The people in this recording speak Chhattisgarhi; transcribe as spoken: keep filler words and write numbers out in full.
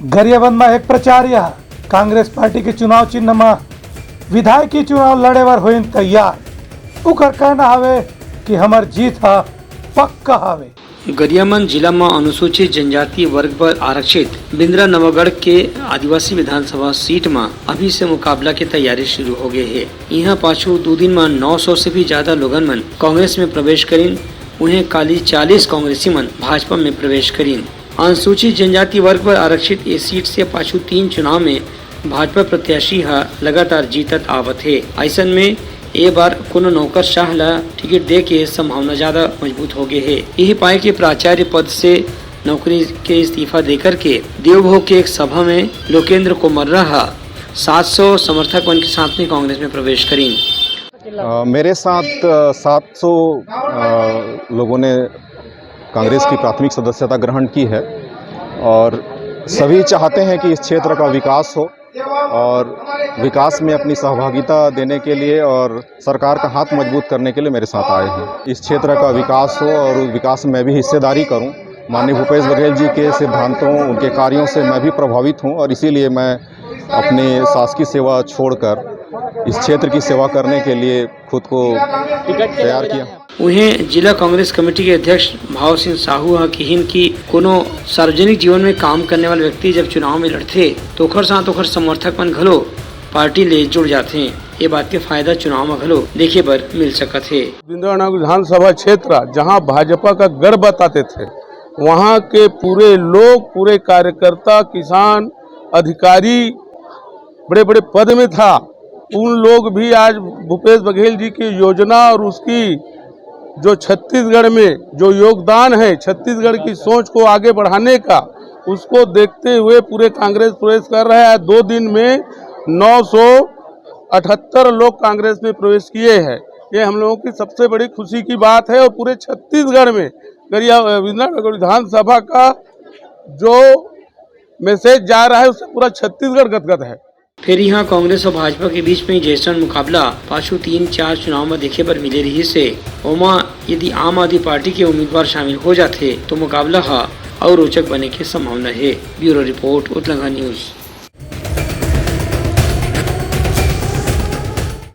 गरियाबंद म एक प्रचार्य ह कांग्रेस पार्टी के चुनाव चिन्ह म विधायकी चुनाव लड़े बर होइन तैयार। उकर कहना हवे कि हमर जीत ह पक्का हवे। गरियाबंद जिला म अनुसूचित जनजाति वर्ग बर आरक्षित बिंद्रा नवागढ़ के आदिवासी विधानसभा सीट म अभी से मुकाबला के तैयारी शुरू हो गए हे। इहां पाछू दू दिन म नौ सौ से भी ज्यादा लोगन मन कांग्रेस में प्रवेश करिन। उहें काली चालीस कांग्रेसी मन भाजपा में प्रवेश करिन। अनुसूचित जनजाति वर्ग बर आरक्षित ए सीट से पाछू तीन चुनाव में भाजपा प्रत्याशी ह लगातार जीतत आवत हे। अइसन में ए बार कोनो नौकरशाह ल टिकट दे के संभावना ज्यादा मजबूत हो गए हे। यही पाए के प्राचार्य पद से नौकरी के इस्तीफा देकर के देवभोग के एक सभा में लोकेंद्र कोमर्रा ह सात सौ समर्थक मन के साथ में कांग्रेस में प्रवेश करिन। अ, मेरे साथ, अ, सात सौ, अ, लोगों ने कांग्रेस की प्राथमिक सदस्यता ग्रहण की है और सभी चाहते हैं कि इस क्षेत्र का विकास हो और विकास में अपनी सहभागिता देने के लिए और सरकार का हाथ मजबूत करने के लिए मेरे साथ आए हैं। इस क्षेत्र का विकास हो और उस विकास में मैं भी हिस्सेदारी करूं। माननीय भूपेश बघेल जी के सिद्धांतों, उनके कार्यों से मैं भी प्रभावित हूं और इसीलिए मैं अपनी शासकीय सेवा छोड़कर इस क्षेत्र की सेवा करने के लिए खुद को तैयार किया। उहें, जिला कांग्रेस कमेटी के अध्यक्ष भाव सिंह साहू ह किहिन कि कोनो सार्वजनिक जीवन में काम करने वाला व्यक्ति जब चुनाव में लड़थे, तो ओखर साथ ओखर समर्थक मन घलो पार्टी ले जुड़ जाथे। ये बात के फायदा चुनाव में घलो देखे बर मिल सकत हे। बिंद्रा विधानसभा क्षेत्र, जहां भाजपा का गढ़ बताते थे, वहां के पूरे लोग, पूरे कार्यकर्ता, किसान, अधिकारी बड़े बड़े पद में था, उन लोग भी आज भूपेश बघेल जी की योजना और उसकी जो छत्तीसगढ़ में जो योगदान है, छत्तीसगढ़ की सोच को आगे बढ़ाने का, उसको देखते हुए पूरे कांग्रेस प्रवेश कर रहे हैं। दो दिन में नौ सौ अठहत्तर लोग कांग्रेस में प्रवेश किए हैं। ये हम लोगों की सबसे बड़ी खुशी की बात है और पूरे छत्तीसगढ़ में गरिया विधानसभा का जो मैसेज जा रहा है, उससे पूरा छत्तीसगढ़ गदगद है। फेर इहां कांग्रेस और भाजपा के बीच में जैसन मुकाबला पाछू तीन चार चुनाव में देखे बर मिले रहिस हे, ओमा यदि आम आदमी पार्टी के उम्मीदवार शामिल हो जाथे, तो मुकाबला ह अउ रोचक बने के संभावना हे। ब्यूरो रिपोर्ट, उतलंघा न्यूज।